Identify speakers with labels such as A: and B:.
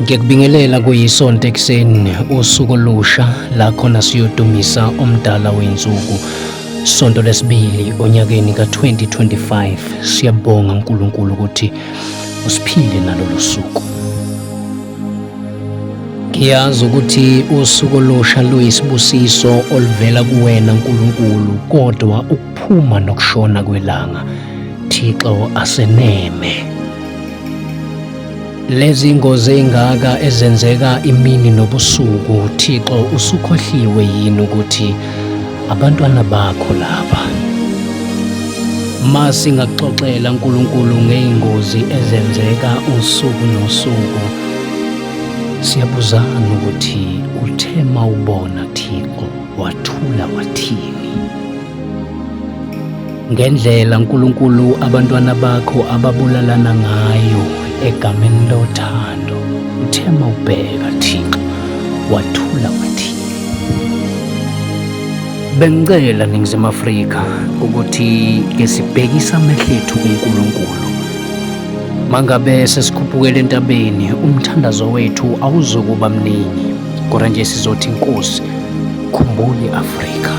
A: Ngiyakubingelela kuyisonto ekuseni usuku olusha la khona siyodumisa omdala wensuku. Sonto lesibili onyakeni ka-2025 siyabonga uNkulunkulu ukuthi usiphile nalolu suku. Ngiyazi ukuthi usuku olusha luyisibusiso oluvela kuwena Nkulunkulu kodwa ukuphuma nokushona kwelanga Thixo aseneme. Lezi ngozi ey'ngaka ezenzeka imini nobusuku Thixo usukhohliwe yini ukuthi abantwana bakho laba. Masingakuxoxela Nkulunkulu ngey'ngozi ezenzeka usuku nosuku. Siyabuzana ukuthi uthe mawubona Thixo wathula wathini. Ngendlela uNkulunkulu abantwana bakho ababulalana ngayo egameni lothando uthe mawubheka Thixo wathula wathini. Bengicela Ningizimu Afrika ukuthi ke sibhekise amehlo ethu kuNkulunkulu. Mangabe sesikhuphukela entabeni umthandazo wethu awuzokuba mningi. Kodwa nje sizothi Nkosi khumbula iAfrika.